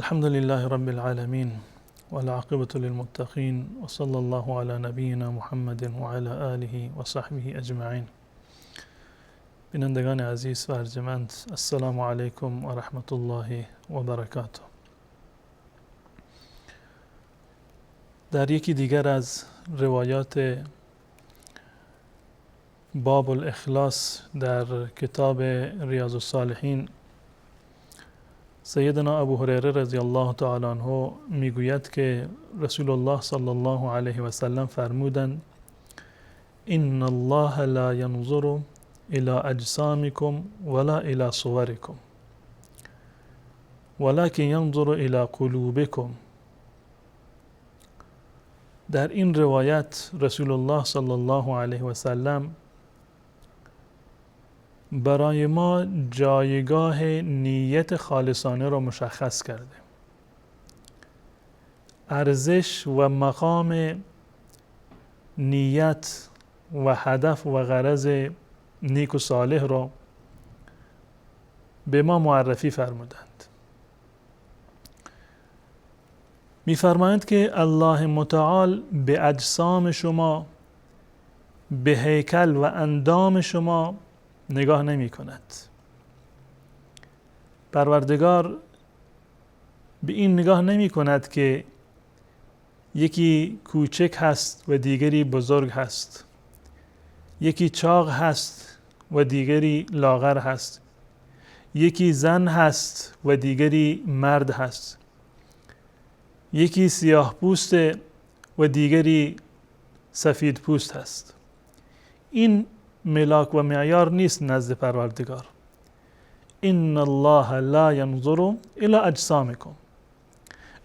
الحمد لله رب العالمين والعاقبة للمتقين وصلى الله على نبينا محمد وعلى آله وصحبه أجمعين. بینندگان عزیز و ارجمند، السلام علیکم و رحمت الله و برکاته. در یکی دیگر از روایات باب الاخلاص در کتاب ریاض الصالحین، سیدنا ابو هریره رضی الله تعالی عنه میگوید که رسول الله صلی الله علیه و سلم فرمودند: ان الله لا ینظر الى اجسامکم ولا الى صورکم ولكن ینظر الى قلوبکم. در این روایت رسول الله صلی الله علیه و سلم برای ما جایگاه نیت خالصانه را مشخص کرده. ارزش و مقام نیت و هدف و غرض نیک و صالح را به ما معرفی فرمودند. می‌فرمایند که الله متعال به اجسام شما، به هیکل و اندام شما نگاه نمی کند. پروردگار به این نگاه نمی کند که یکی کوچک هست و دیگری بزرگ هست، یکی چاق هست و دیگری لاغر هست، یکی زن هست و دیگری مرد هست، یکی سیاه پوست و دیگری سفید پوست هست. این ملاک و معیار نیست نزد پروردگار. ان الله لا ینظر الی اجسامکم.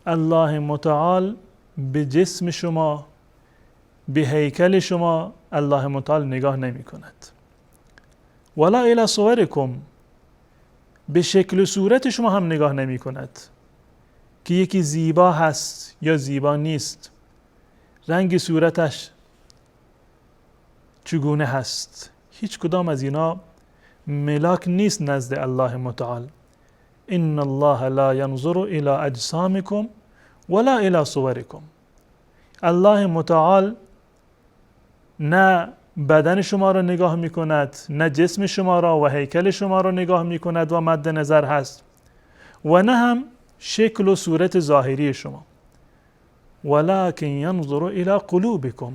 الله متعال به جسم شما، به هیکل شما الله متعال نگاه نمی کند. ولا الی صورکم، به شکل و صورت شما هم نگاه نمی کند که یکی زیبا هست یا زیبا نیست، رنگ صورتش چگونه هست. هیچ کدام از اینا ملاک نیست نزد الله متعال. ان الله لا ینظر الی اجسامکم ولا الی صورکم. الله متعال نه بدن شما را نگاه میکند، نه جسم شما را و هیکل شما را نگاه میکند و مد نظر هست، و نه هم شکل و صورت ظاهری شما. ولکن ینظر الی قلوبکم،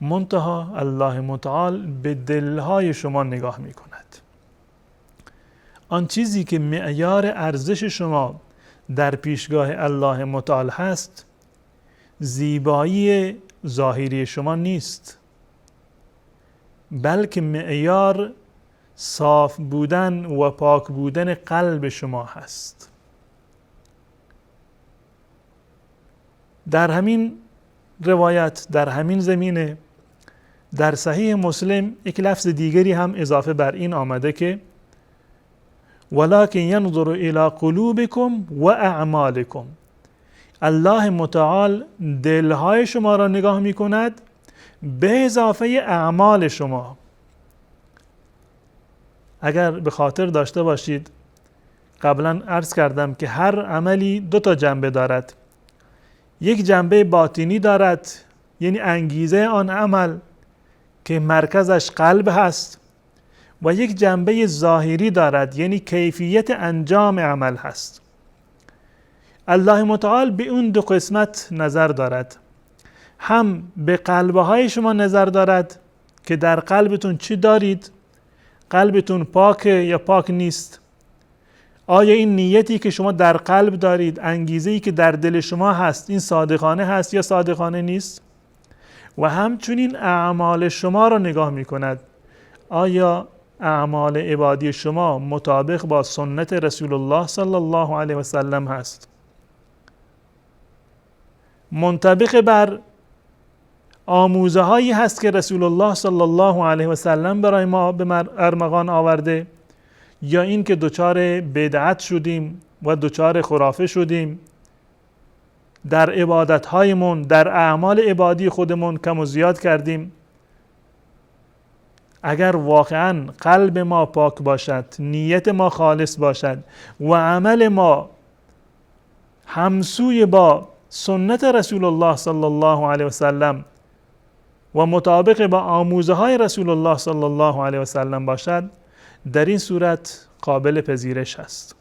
منتها الله متعال به دلهای شما نگاه میکند. آن چیزی که معیار ارزش شما در پیشگاه الله متعال هست، زیبایی ظاهری شما نیست، بلکه معیار صاف بودن و پاک بودن قلب شما هست. در همین روایت، در همین زمینه، در صحیح مسلم یک لفظ دیگری هم اضافه بر این آمده که ولکن ینظر الی قلوبکم و اعمالکم. الله متعال دلهای شما را نگاه می کند به اضافه اعمال شما. اگر به خاطر داشته باشید، قبلا عرض کردم که هر عملی دو تا جنبه دارد. یک جنبه باطنی دارد، یعنی انگیزه آن عمل که مرکزش قلب هست، و یک جنبه ظاهری دارد، یعنی کیفیت انجام عمل هست. الله متعال به اون دو قسمت نظر دارد. هم به قلبهای شما نظر دارد که در قلبتون چی دارید، قلبتون پاکه یا پاک نیست، آیا این نیتی که شما در قلب دارید، انگیزه‌ای که در دل شما هست، این صادقانه هست یا صادقانه نیست. و همچنین اعمال شما را نگاه می‌کند، آیا اعمال عبادی شما مطابق با سنت رسول الله صلی الله علیه و سلم هست، منطبق بر آموزه هایی هست که رسول الله صلی الله علیه و سلم برای ما به ارمغان آورده، یا این که دچار بدعت شدیم و دچار خرافه شدیم در عبادت هایمون، در اعمال عبادی خودمون کم و زیاد کردیم. اگر واقعا قلب ما پاک باشد، نیت ما خالص باشد و عمل ما همسوی با سنت رسول الله صلی الله علیه و سلم و مطابق با آموزه های رسول الله صلی الله علیه و سلم باشد، در این صورت قابل پذیرش است.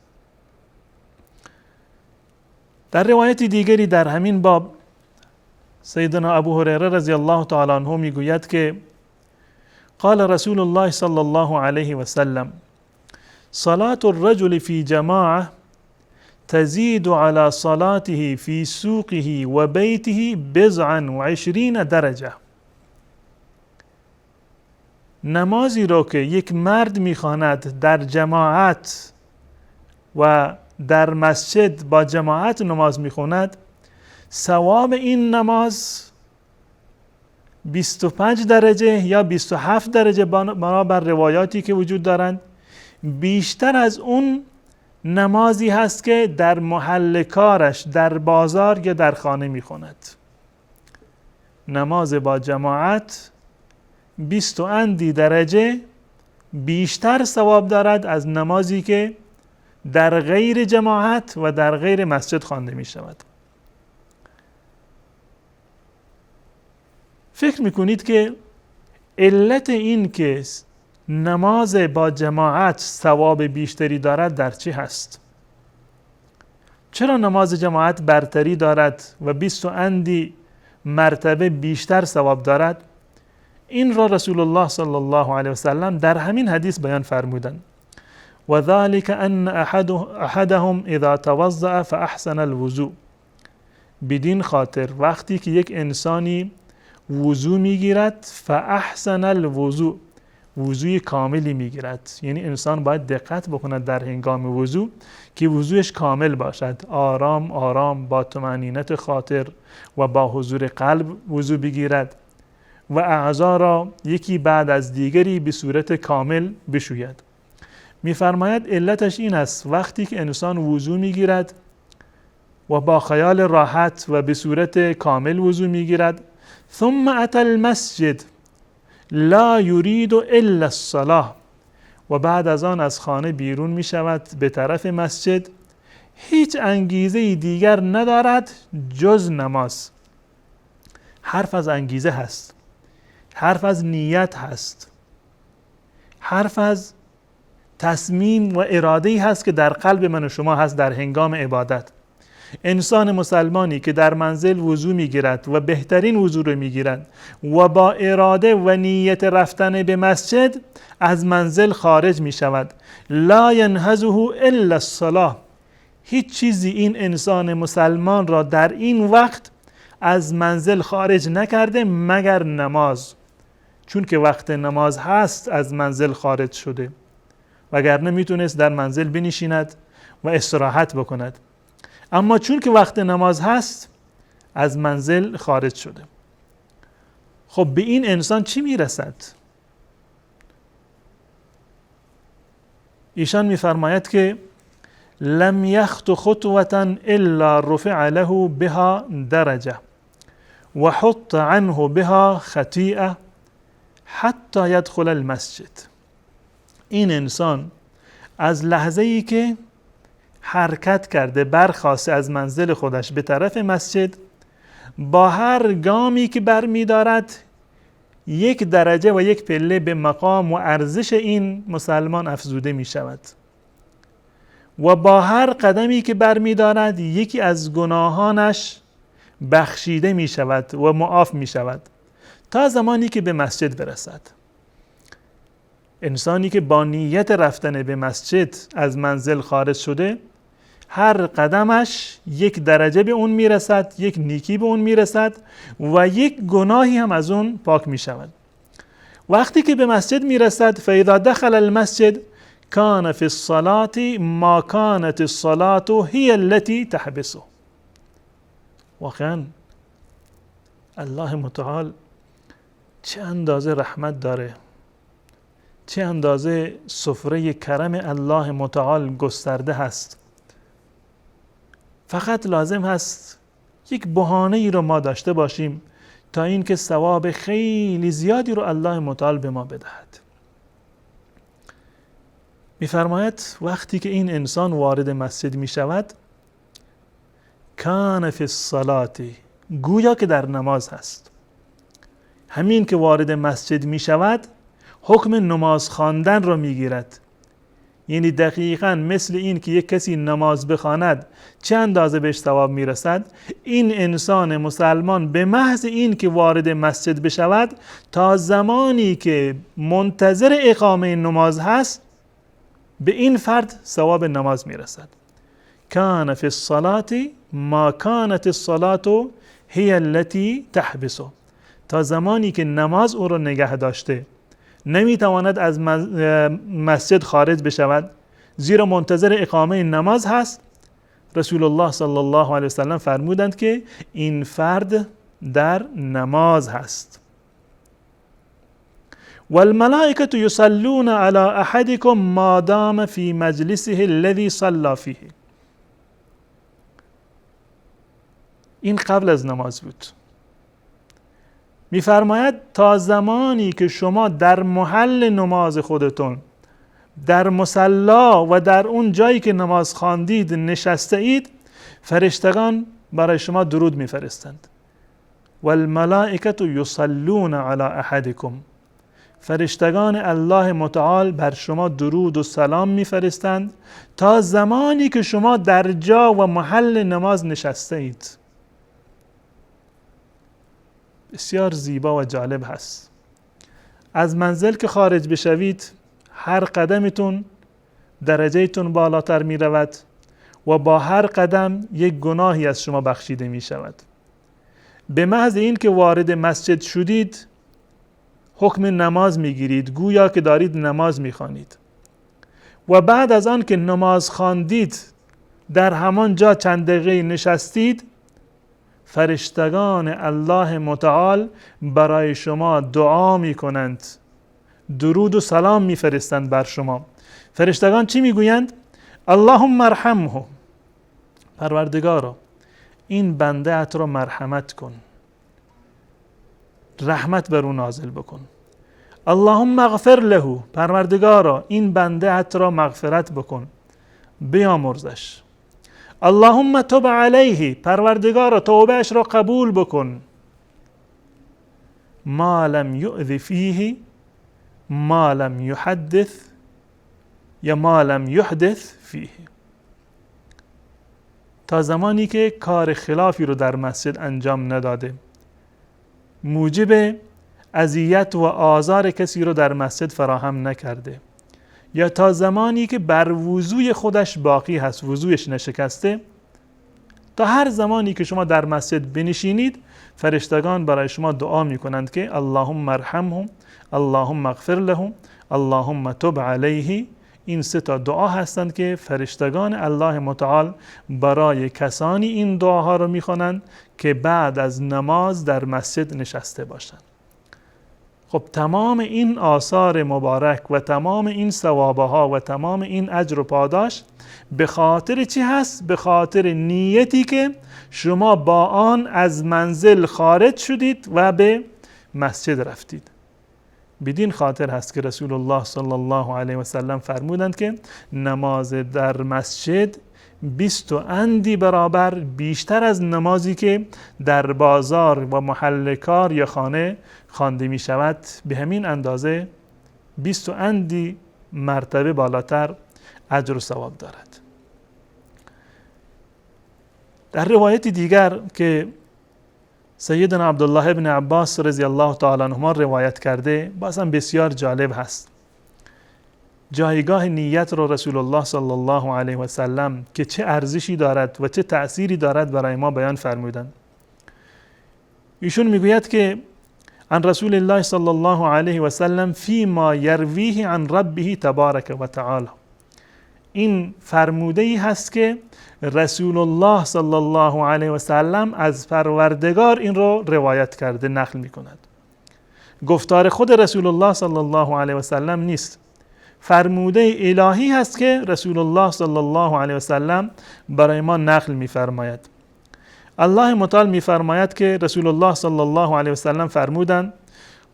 در روایت دیگری در همین باب سیدنا ابو هریره رضی الله تعالی عنه میگوید که قال رسول الله صلی الله علیه و سلم صلاة الرجل فی جماعة تزيد على صلاته في سوقه وبيته 29 درجة. نمازی را که یک مرد میخواند در جماعت و در مسجد با جماعت نماز میخواند، ثواب این نماز 25 درجه یا 27 درجه بنابر روایاتی که وجود دارند بیشتر از اون نمازی هست که در محل کارش، در بازار یا در خانه میخواند. نماز با جماعت 20 و اندی درجه بیشتر ثواب دارد از نمازی که در غیر جماعت و در غیر مسجد خوانده می شود. فکر میکنید که علت این که نماز با جماعت ثواب بیشتری دارد در چی هست؟ چرا نماز جماعت برتری دارد و 20 و اندی مرتبه بیشتر ثواب دارد؟ این را رسول الله صلی الله علیه و سلم در همین حدیث بیان فرمودند. و ذلك ان احدهم اذا توضأ فاحسن الوضوء. بدین خاطر وقتی که یک انسانی وضو میگیرد، فاحسن الوضوء، وضوی کاملی میگیرد، یعنی انسان باید دقت بکند در هنگام وضو که وضویش کامل باشد، آرام آرام با طمأنینت خاطر و با حضور قلب وضو بگیرد و اعضا را یکی بعد از دیگری به صورت کامل بشوید. میفرماید علتش این است وقتی که انسان وضو میگیرد و با خیال راحت و به صورت کامل وضو میگیرد، ثم اتى المسجد لا یرید الا الصلاة، و بعد از آن از خانه بیرون می شود به طرف مسجد، هیچ انگیزه دیگر ندارد جز نماز. حرف از انگیزه هست، حرف از نیت هست، حرف از تصمیم و اراده‌ای هست که در قلب من و شما هست در هنگام عبادت. انسان مسلمانی که در منزل وضو میگیرد و بهترین وضو رو میگیرد و با اراده و نیت رفتن به مسجد از منزل خارج میشود، لا ینهزه الا الصلاة، هیچ چیزی این انسان مسلمان را در این وقت از منزل خارج نکرده مگر نماز، چون که وقت نماز هست از منزل خارج شده، وگرنه میتونست در منزل بنشیند و استراحت بکند، اما چون که وقت نماز هست از منزل خارج شده. خب به این انسان چی میرسد؟ ایشان میفرماید که لم یخط خطوة الا رفع له بها درجه و حط عنه بها خطیئه حتی یدخل المسجد. این انسان از لحظه ای که حرکت کرده، برخواسته از منزل خودش به طرف مسجد، با هر گامی که برمی‌دارد یک درجه و یک پله به مقام و ارزش این مسلمان افزوده می شود و با هر قدمی که برمی‌دارد یکی از گناهانش بخشیده می شود و معاف می شود تا زمانی که به مسجد برسد. انسانی که با نیت رفتن به مسجد از منزل خارج شده، هر قدمش یک درجه به اون میرسد، یک نیکی به اون میرسد و یک گناهی هم از اون پاک میشود. وقتی که به مسجد میرسد، فاذا دخل المسجد کان فی الصلاة ما کانت الصلاة هی التي تحبسه. واقعا الله متعال چه اندازه رحمت داره، چه اندازه سفره کرم الله متعال گسترده هست. فقط لازم هست یک بهانه ای رو ما داشته باشیم تا اینکه ثواب خیلی زیادی رو الله متعال به ما بدهد. می‌فرماید وقتی که این انسان وارد مسجد می شود، کان فی الصلاة، گویا که در نماز هست. همین که وارد مسجد می شود حکم نماز خواندن را می گیرد. یعنی دقیقاً مثل این که یک کسی نماز بخواند چه اندازه بهش ثواب میرسد، این انسان مسلمان به محض این که وارد مسجد بشود تا زمانی که منتظر اقامه نماز هست به این فرد ثواب نماز میرسد. کان فی الصلاة ما کانت الصلاة هی التي تحبسه. تا زمانی که نماز او را نگه داشته نمیتواند از مسجد خارج بشود، زیرا منتظر اقامه نماز هست. رسول الله صلی الله علیه وسلم فرمودند که این فرد در نماز هست. والملائکة یصلون علی احدکم ما دام فی مجلسه الذی صلی فیه. این قبل از نماز بود. می‌فرماید تا زمانی که شما در محل نماز خودتون، در مصلا و در اون جایی که نماز خواندید نشسته اید، فرشتگان برای شما درود می‌فرستند. والملائکة یصلون علی احدکم، فرشتگان الله متعال بر شما درود و سلام می‌فرستند تا زمانی که شما در جا و محل نماز نشسته اید. بسیار زیبا و جالب هست. از منزل که خارج بشوید هر قدمتون درجهتون بالاتر می رود و با هر قدم یک گناهی از شما بخشیده می شود. به محض این که وارد مسجد شدید حکم نماز می گیرید، گویا که دارید نماز می خوانید. و بعد از آن که نماز خواندید در همان جا چند دقیقه نشستید، فرشتگان الله متعال برای شما دعا می کنند، درود و سلام می فرستند بر شما. فرشتگان چی می گویند؟ اللهم ارحمه، پروردگارا این بنده ات را مرحمت کن، رحمت بر او نازل بکن. اللهم اغفر له، پروردگارا این بنده ات را مغفرت بکن، بیامرزش. اللهم تب علیه، پروردگارا توبه اش را قبول بکن. ما لم یؤذ فیه ما لم یحدث یا ما لم یحدث فیه، تا زمانی که کار خلافی رو در مسجد انجام نداده، موجب اذیت و آزار کسی رو در مسجد فراهم نکرده، یا تا زمانی که بر وضوی خودش باقی هست، وضویش نشکسته، تا هر زمانی که شما در مسجد بنشینید فرشتگان برای شما دعا میکنند که اللهم ارحمهم، اللهم اغفر لهم، اللهم تب علیه. این سه تا دعا هستند که فرشتگان الله متعال برای کسانی این دعاها رو میخوانند که بعد از نماز در مسجد نشسته باشند. تمام این آثار مبارک و تمام این ثوابها و تمام این اجر و پاداش به خاطر چی هست؟ به خاطر نیتی که شما با آن از منزل خارج شدید و به مسجد رفتید. بدین خاطر هست که رسول الله صلی الله علیه و سلم فرمودند که نماز در مسجد 20 و اندی برابر بیشتر از نمازی که در بازار و محل کار یا خانه خوانده می شود، به همین اندازه 20 و اندی مرتبه بالاتر اجر و ثواب دارد. در روایت دیگر که سیدنا عبدالله ابن عباس رضی الله تعالی عنهما روایت کرده، بازم بسیار جالب هست. جایگاه نیت رو رسول الله صلی الله علیه و سلم که چه ارزشی دارد و چه تأثیری دارد برای ما بیان فرمودند. ایشون میگوید که عن رسول الله صلی الله علیه و سلم فیما یرویه عن ربه تبارک و تعالی. این فرموده ای هست که رسول الله صلی الله علیه و سلم از پروردگار این رو روایت کرده، نقل میکند. گفتار خود رسول الله صلی الله علیه و سلم نیست، فرموده الهی هست که رسول الله صلی الله علیه و سلم برای ما نقل می‌فرماید. الله متعال می‌فرماید که رسول الله صلی الله علیه و سلم فرمودند: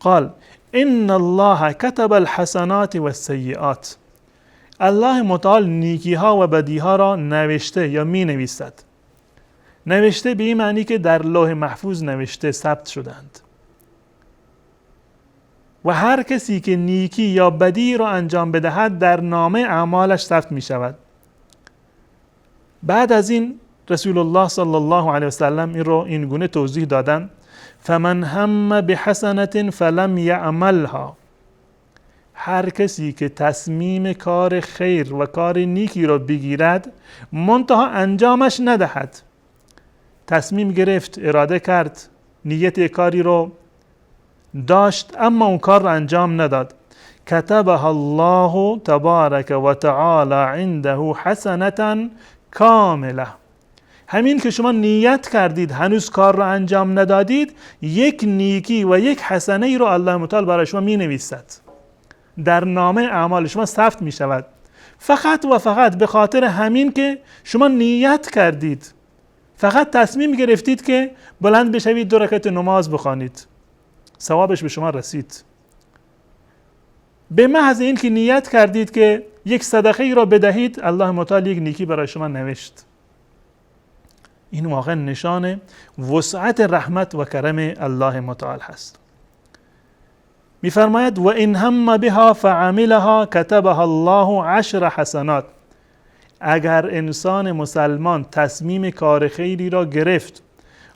قال ان الله كتب الحسنات والسیئات. الله متعال نیکی ها و بدی ها را نوشته یا می نویسد. نوشته به این معنی که در لوح محفوظ نوشته، ثبت شدند. و هر کسی که نیکی یا بدی را انجام بدهد در نامه اعمالش ثبت می شود. بعد از این رسول الله صلی الله علیه وسلم این رو این گونه توضیح دادن: فمن هم بحسنة فلم یعملها. هر کسی که تصمیم کار خیر و کار نیکی را بگیرد منتها انجامش ندهد، تصمیم گرفت، اراده کرد، نیت کاری رو داشت اما اون کار را انجام نداد، کتبها الله تبارک و تعالی عنده حسنة کامله. همین که شما نیت کردید هنوز کار را انجام ندادید، یک نیکی و یک حسنه ای رو الله متعال برای شما می نویسد، در نامه اعمال شما ثبت می شود. فقط و فقط به خاطر همین که شما نیت کردید، فقط تصمیم گرفتید که بلند بشوید 2 رکعت نماز بخوانید، ثوابش به شما رسید. به محض این که نیت کردید که یک صدقه ای را بدهید، الله متعال یک نیکی برای شما نوشت. این واقعا نشان وسعت رحمت و کرم الله متعال هست. میفرماید و این هم بها فعملها کتبها الله 10 حسنات. اگر انسان مسلمان تصمیم کار خیری را گرفت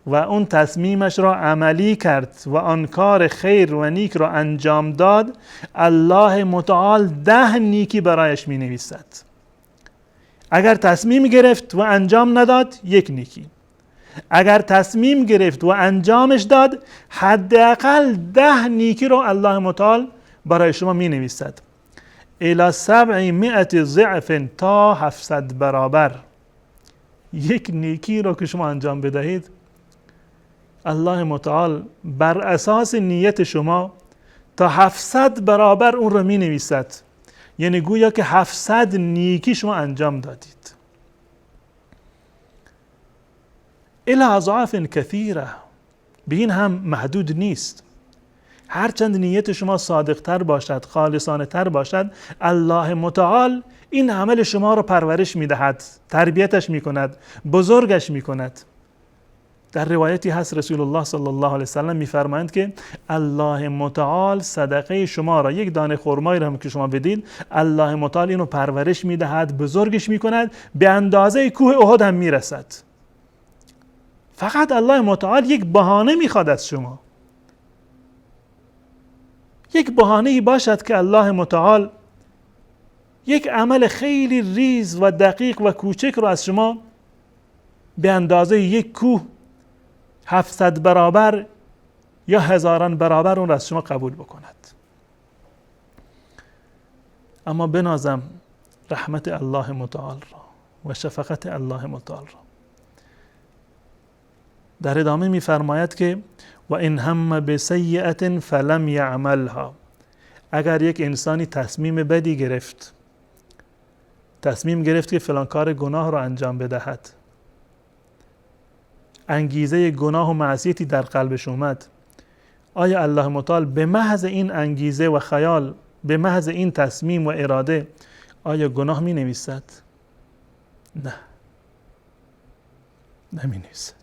و اون تصمیمش را عملی کرد و آن کار خیر و نیک را انجام داد، الله متعال 10 نیکی برایش می نویسد. اگر تصمیم گرفت و انجام نداد، 1 نیکی. اگر تصمیم گرفت و انجامش داد، حداقل 10 نیکی رو الله متعال برای شما می نویسد. الی 700 ضعف، تا 700 برابر. 1 نیکی رو که شما انجام بدهید، الله متعال بر اساس نیت شما تا 700 برابر اون رو می نویسد. یعنی گویا که 700 نیکی شما انجام دادید. الی اضعاف کثیره، به این هم محدود نیست. هرچند نیت شما صادقتر باشد، خالصانه تر باشد، الله متعال این عمل شما رو پرورش میدهد، تربیتش میکند، بزرگش میکند. در روایتی هست رسول الله صلی الله علیه وسلم میفرمایند که الله متعال صدقه شما را، یک دانه خرمایی را هم که شما بدید، الله متعال اینو پرورش میدهد، بزرگش میکند، به اندازه کوه احد هم میرسد. فقط الله متعال یک بهانه میخواد از شما، یک بهانه‌ای باشد که الله متعال یک عمل خیلی ریز و دقیق و کوچک رو از شما به اندازه یک کوه 700 برابر یا هزاران برابر اون رو از شما قبول بکند. اما بنازم رحمت الله متعال را و شفقت الله متعال را. در ادامه می‌فرماید که و این هم بسیئة فلم یعملها. اگر یک انسانی تصمیم بدی گرفت، تصمیم گرفت که فلان کار گناه را انجام بدهد، انگیزه گناه و معصیتی در قلبش اومد، آیا الله متعال به محض این انگیزه و خیال، به محض این تصمیم و اراده، آیا گناه می نویسد؟ نه، نمی نویسد.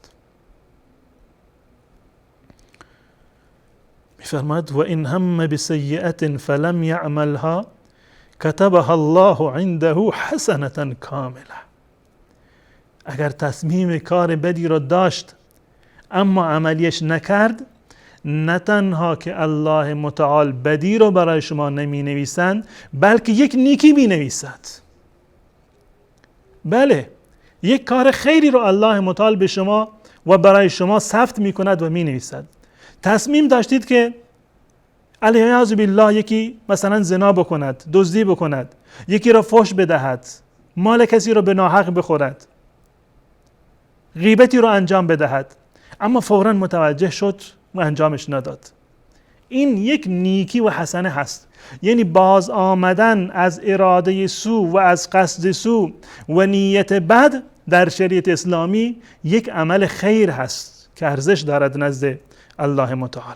می فرماید و این هم بسیئة فلم یعملها کتبها الله عنده حسنة کامله. اگر تصمیم کار بدی را داشت اما عملیش نکرد، نه تنها که الله متعال بدی رو برای شما نمی نویسند، بلکه یک نیکی می نویسد. بله، یک کار خیری رو الله متعال به شما و برای شما ثبت می کند و می نویسد. تصمیم داشتید که علیه بالله یکی مثلا زنا بکند، دزدی بکند، یکی را فحش بدهد، مال کسی را به ناحق بخورد، غیبتی رو انجام بدهد، اما فوراً متوجه شد و انجامش نداد. این یک نیکی و حسنه هست. یعنی باز آمدن از اراده سو و از قصد سو و نیت بد در شریعت اسلامی یک عمل خیر هست که ارزش دارد نزد الله متعال.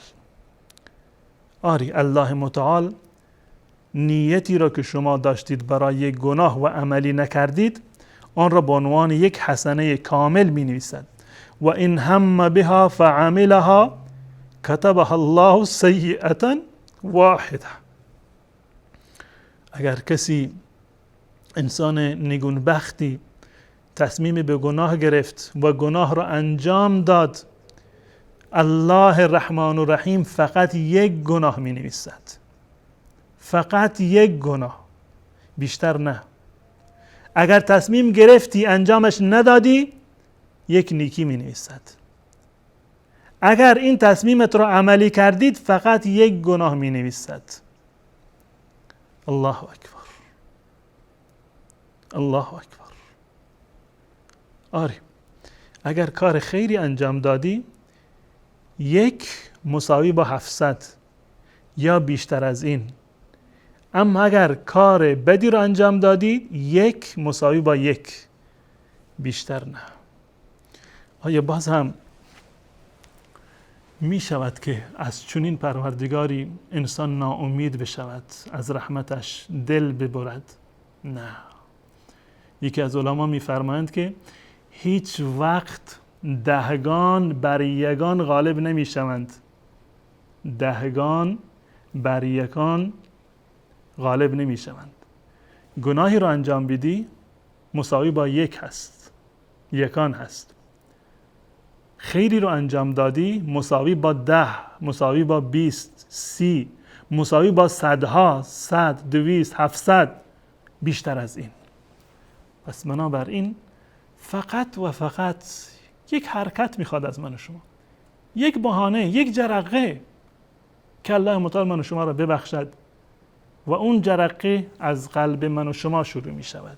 آری، الله متعال نیتی را که شما داشتید برای گناه و عملی نکردید، آن را به عنوان یک حسنه کامل می نویسد. و إن هم بها فعملها كتبها الله سيئة واحدة. اگر کسی انسان نگونبختی تصمیم به گناه گرفت و گناه را انجام داد، الله رحمان و رحیم فقط یک گناه می نویسد، فقط یک گناه، بیشتر نه. اگر تصمیم گرفتی انجامش ندادی، یک نیکی می نویسد. اگر این تصمیمت را عملی کردید، فقط یک گناه می نویسد. الله اکبر، الله اکبر. آری، اگر کار خیری انجام دادی، یک مساوی با 700 یا بیشتر از این. اما اگر کار بدی رو انجام دادی، یک مساوی با یک، بیشتر نه. آیا باز هم می شود که از چنین پروردگاری انسان ناامید بشود، از رحمتش دل ببرد؟ نه. یکی از علما میفرمایند که هیچ وقت دهگان بر یگان غالب نمی شوند. دهگان بر یکان غالب نمی شوند. گناهی را انجام بدی، مساوی با یک هست، یکان هست. خیری رو انجام دادی، مساوی با 10، مساوی با 20، 30، مساوی با صدها، 100، 200، 700، بیشتر از این. پس بنابراین فقط و فقط یک حرکت میخواد از من و شما، یک بهانه، یک جرقه که الله متعال من و شما را ببخشد و اون جرقه از قلب من و شما شروع می شود.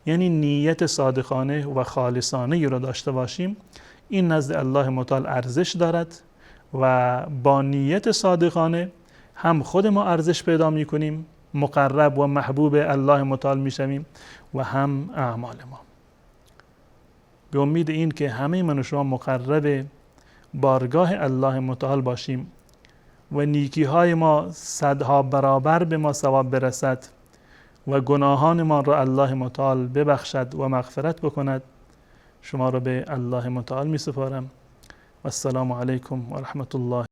یعنی نیت صادقانه و خالصانه رو داشته باشیم، این نزد الله متعال ارزش دارد و با نیت صادقانه هم خود ما ارزش پیدا می کنیم، مقرب و محبوب الله متعال می شویم و هم اعمال ما. به امید این که همه من و شما مقرب بارگاه الله متعال باشیم و نیکی های ما صدها برابر به ما ثواب برسد و گناهان ما را الله متعال ببخشد و مغفرت بکند. شما را به الله متعال می سپارم. و السلام علیکم و رحمت الله.